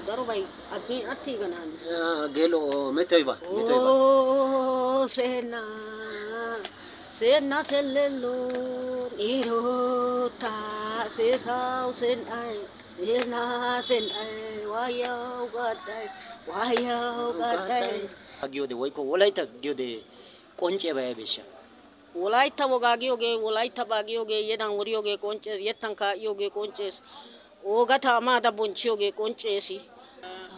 daro bay abbi atti ganan gelo metayba oh sena sena selelo irota sesa sen ai sena sen ai waya ugatai agiyode woyko wolaita giyode qonce bayabesha wolaita wogagiyoge wolaita bagiyoge yedan woriyoge qonce yettan kaiyoge qonces ogata amada bonchiyoge qoncesi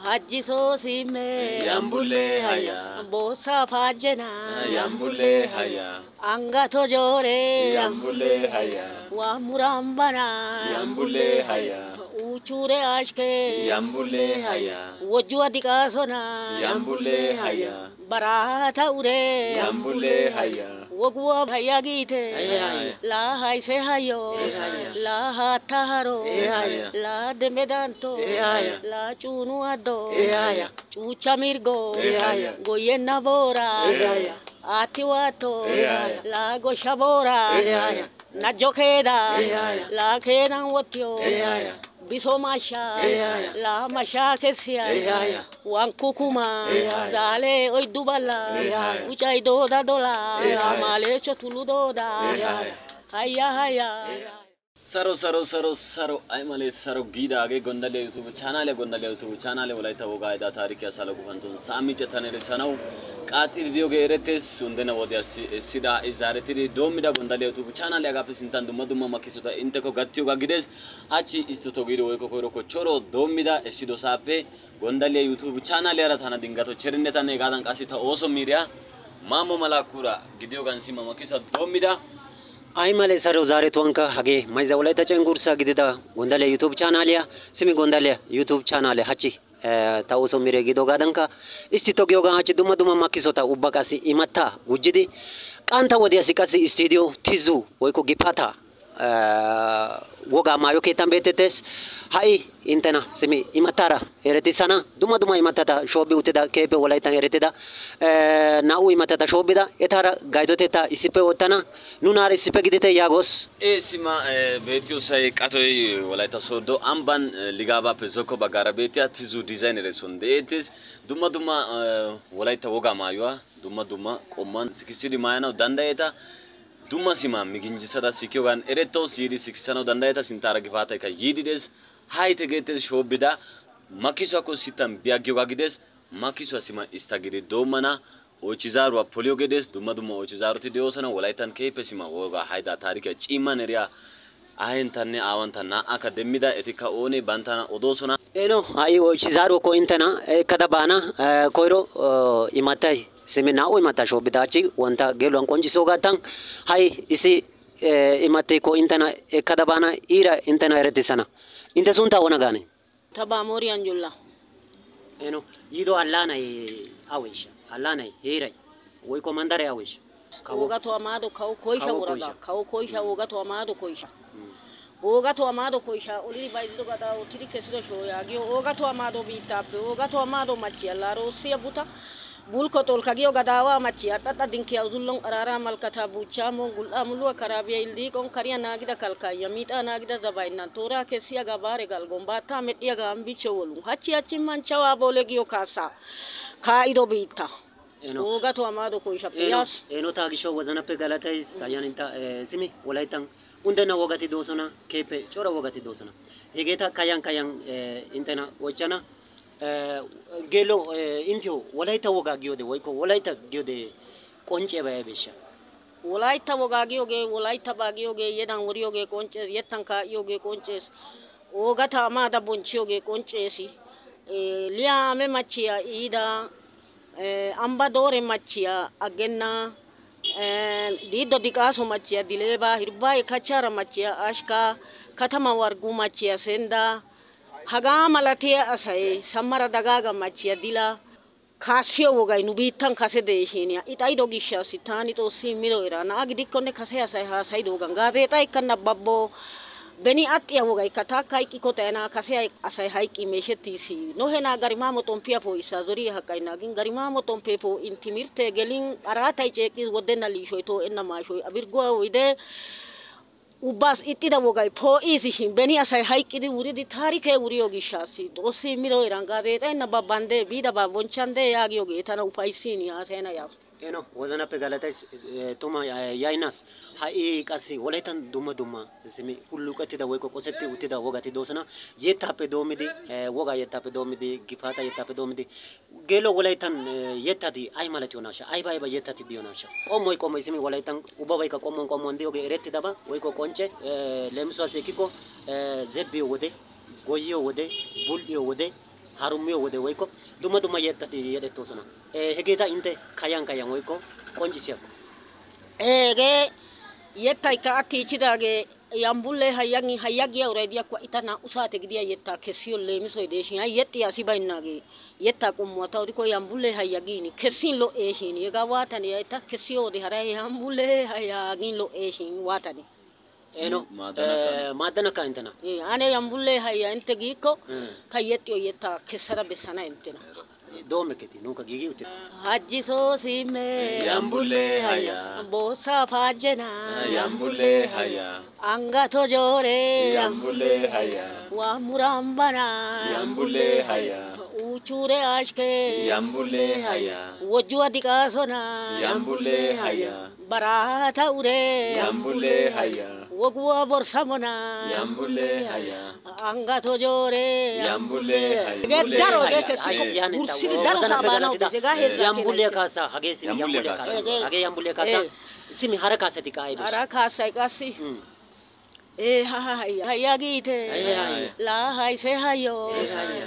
haji so sime yambule haya bosa fajena yambule haya angato jore yambule haya wa murambana yambule haya uchure ashke yambule haya wojua dikasona yambule haya barata ure yambule haya wogwa bhayagite la haise hayo la hataro la demedanto la chunu ado chucha mirgo goyena bora atiwato la goshabora najokeda la kenan wotyo bisomasha la masha kesia wankukuma dale oidubala uchai doda dola male chotuludoda haya saro ay male saro gida age gondale youtube channel walaita woga ida tariki asala gufanton sami chetanere sanau qaati diyoge eretes undena wodiasi sida izaretidi domida gondale youtube channel aga pesintan dumma makisota inteko gattiyoga gides hachi istoto gido woyko koyro ko choro domida esido sape gondale youtube channel yara tana dingato cherineta ne gadan qasita oso miria mamo malakura gidiyogan sima makisa domida ay male saro zare tuanka hage maiza walaita cengursa gidida gondale youtube channel ya simi gondale youtube channel hachi tawoso mire gido gadanka isti togyoga hachi duma makisota ubakasi imatta gujidi qanta wodiasi kasi studio tizu woyko gipata woga mayo ketan betetes hai intena simi imatara ereti sana duma imatata shobi utida kepe walaita eretida nau imatata shobida etara gaidoteta isipe otana nunare isipe gidite yagos sima betio sai qatoy walaita sodo amban ligaba pezoko bagara betia tizu designer sondetes duma walaita woga mayo duma qomman sikisidi mayana dandaeta duma sima miginjisada sikyogan ereto siri sikisano dandaeta sintara gifata ka yidides haite getes shobida makiswa ko sitam biagyoga gides makiswa sima istagiri domana ochizaru apolio gedes duma ochizaru tideosana walaitan kepe sima woga haida tarika chimaneria ahentanne awantanna akademida etika one bantana odosona eno ai ochizaru ko intana kadabana koiro imatai semina o imata shobidachi wanta gelwan konjiso gatan hai isi imate ko intana kadabana ira intana eretisana inte sunta wona gane taba mori anjulla eno yido allana awisha allana hirai woy ko mandare awisha wogato amado koisha uraga koisha wogato amado koisha wogato amado koisha oli baydo gada otiri kesido shoya gyo wogato amado bitape wogato amado machialla rosia buta bulko tol kagio gadawa machi atata dinki azullon arara malkata bucha mongul amulu karabiya ildi kon kariya nagida kalka yamita nagida zabaina tora kesia gabare gal gombata mediya ga ambicho wolu hachi manchawa bolegio kasa kaido bita eno ogato amado ko shapiyas eno tagisho wazana pe galatai sayaninta simi walaitan undena wogati dosona kepe chora wogati dosona egeta kayan intena ochana gelo intio walaita woga giode woyko walaita giode qonce bayabesha walaita woga giyoge walaita bagiyoge yedan woriyoge qonce yettan kaiyoge qonces ogata amada bonchiyoge qoncesi liame machia ida ambadore machia agenna dido dikaso machia dileba hirbai kachara machia ashka katama wargu machia senda haga malatia asai samara dagaga machia dila kasio woga inubitan kase de hinia itai dogisha sitani to simiro ira na agidikone kase asai ha sai do gangare tai kanna babbo beni atia woga ikata kai kikota na kase asai haiki mesheti si no hena garima moton pia po isa zori hakaina gin garima moton pepo intimirte gelin arata cheki wodena li shoito enna ma shoy abirgo wide ubbas ixxida wogay poo'iisishin beni asay hayqqidi wuridi taarikee wuriyo gishshaassi xoossi immido eran gaazexay nabbabandee biidabaa bonchchandee yaagiyogee tana ufayssiin haasayana yaasu. Eno wozanappe galatays tuma yaynas ha'i qassi wolaytan dumma dumma simi hulluqettida woykko qosetti uttida wogati doosona. Yettaappe doomidi wogaa yettaappe doomidi gifaata yettaappe doomidi geelo wolaytan yettati ay malatiyonaashsha ayba ayba yettati diyonaashsha qommoy simi wolaytan ubbabaykka qommuwan diyogee erettidaba woykko qoncce leemisuwaassi ekkikko zebbiyo wode goyyiyo wode bul"iyo wode harummiyo wode woykko dumma dumma yettati yedhettoosona. Hegeeta intte kayan woykko qonccissiyakko. Hegee yettaykka attiichchidaagee yambullee hayyagiya uray diyakko ita naa"u saate gidiya yettaa kessiyo leemisoy deeshin hay yexxiya asi baynnaagee yettaa qommuwa taw dikko yambullee hayyagiin kessin lo"eeshin hegaa waatane ita kessiyo wode haray yambullee hayyagin lo"eeshin waatane. Eno maadanakka intena. Ane yambullee hayya intte giikko ta yexxiyo yettaa kessada bessana intena. Doomekketi nuuka giigi uttida. Hajji soosime Yambullee hayya. Boossa faajjena Yambullee hayya. Angato joore Yambullee hayya. Waamurambana Yambullee hayya. Uchuure ashke Yambullee hayya. Wojjua diqaasona Yambullee hayya. Baraata uree Yambullee hayya. Wogwa borsamona Yambullee hayya. Angato joore Yambullee hayya. Geddaro geekesi gursidi daro saabana ubbisega heezza Yambullee kaasa hagee simi Yambullee yambullee kaasa kaasa. hagee yambullee kaasa simi hara kaasati qaayidus. Hara kaasay qassi hayya giite la hayse hayo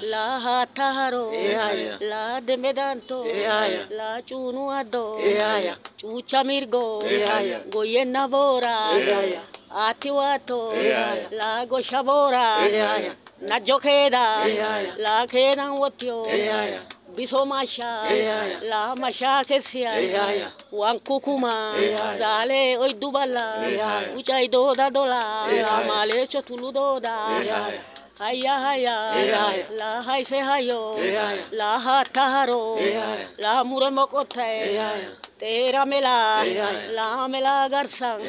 la hataharo la demedanto la chunu addo chucha mirgo goyenna bora atiwato la goshabora najokeda la kenan wotyo biso masha la masha kesia wan kukuma dale oy dubala uchai doda dola male chotulu doda hayya la hayse hayo la hataharo la muremokote tera mela garsan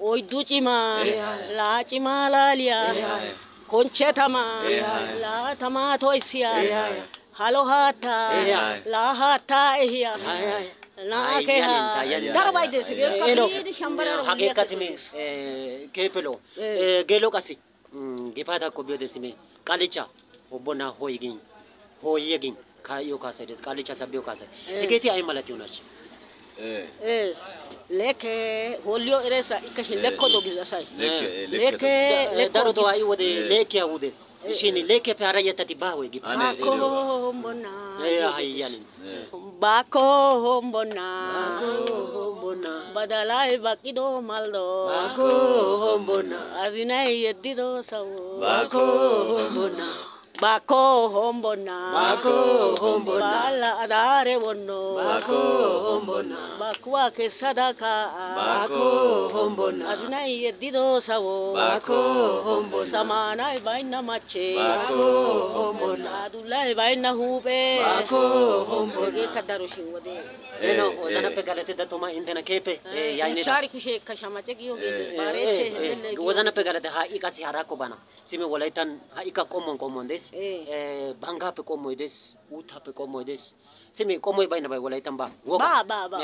oy duchima la chima lalia konchetama la tama toisia halo hata la hata ehia na keha darbai desi kasi shambara hage kasime kepelo gelo kasi gipata ko biode sime kalicha obona hoyegin kayo kasa des kalicha sabio kasa hegeti ay malati unash leke holio eresa ikashin lekko dogiza sai leke daro to ay wode leke awudes shini leke para yatati bawe gipata ko mbona ayyan bako mbona badalai bakido maldo bako mbona azinai yedido sawo bako mbona bako hombona bala adare wonno bako hombona bakwa ke sadaka bako hombona azinai yedido sawo bako hombona samana baina mache bako hombona adulai baina hube bako hombona ge kadaro shingode eno ozana pegalete datoma indena kepe yaine chari kushe kashamache giyo bareche ozana pegalete ha ikasi harako bana sime walaitan ha ikakomon des bangape komoy des utape komoy des simi komoy bayna bay walaitan ba ba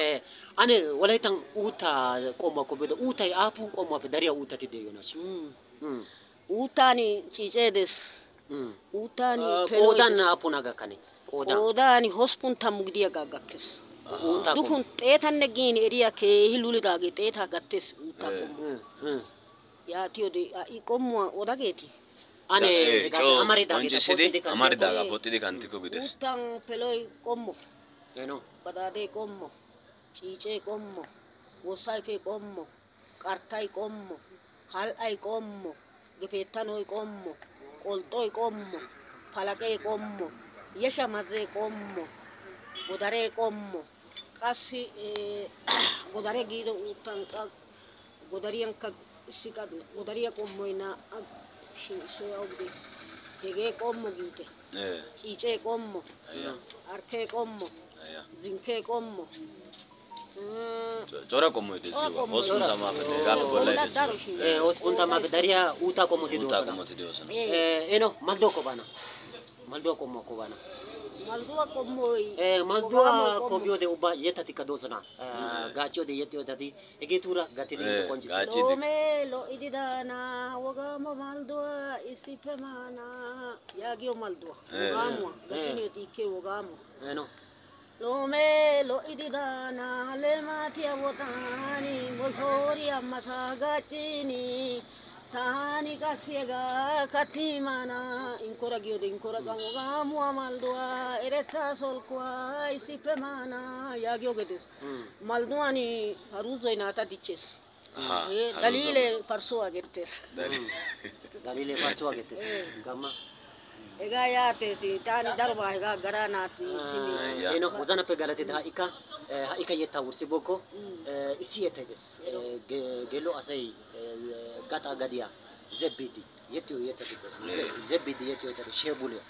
ane walaitan uta komo ko bedo utai apu komo pe daria utati de yonachi utani chiche des utani kodan apu naga kane kodani hospun tamugdiya gagakkes uta dukun tetan negini eriya ke hiluli dage teta gattes uta komo ya tiyo de I komo odageti ane amari daga potidi kantiko bides utang peloi komo eno badade komo chiche komo wosai ke komo kartai komo hal ai komo gepetanoi komo koltoi komo palake komo yesha madre komo godare komo kasi godare gido utang ka godarian ka sikad godaria komo ina se ogdi hege kommo gite chiche kommo arke kommo zinke kommo Cora qommoy dees. Cora qommoy. Hospun tamaappe gaappe bollay dees. hospun tamaappe dariya uutaa qommoti Uuttaa doosona. qommoti de'oosona. Eno maldoo qobana. Maldoo qommo qobana. Malduwa qommoy. Malduwa qobbiyode ubba yettatikka doosona. Gaachchiyode yexxiyodati hegeetuura gattidi qonccisa. gaachchidi. Loomee lo'idi daana wogaamo malduwa issippe maana yaagiyo malduwa. Wogaamuwa gatiniyo xiikkee wogaamuwa. Eno. Loomee lo'idi daana leemaatiya woxaani molhooriya masaa gaccini taani qassi hegaa katti maana inkora giyode inkora qan wogaamuwa malduwa erettaa solkkuwa issippe maana yaagiyogee dees. Malduwani haruuzoy naata dichchees. Daliile farssuwa gettees. Daliile farssuwa gettees. Gamma. Hegaa yaateeti taani darobaa hegaa garaa naati simi. Eno wozanappe galatida ha'ikka yettaa wurssibookko issi yettay dees. Geello asay gaxaa gadiya zebbiiddi yexxiyo yettati doosona. Zebbiiddi yexxiyo yettati sheebuliya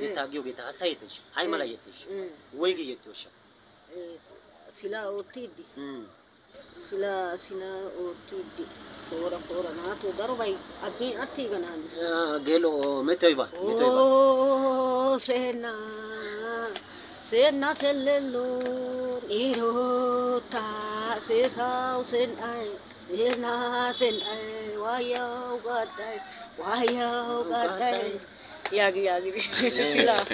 yettaa giyogeeta hassayeteesha. Ay mala yexxeesha? Woygi yexxiyoosha? Silaa oottiiddi. Silaa oottiiddi. Foora naatu darobay abbin attiiganaani. Geello metoyba. Oh seenna sellello dhiirota seesaw seen'ay waayaw gaadhay yaagi silaa.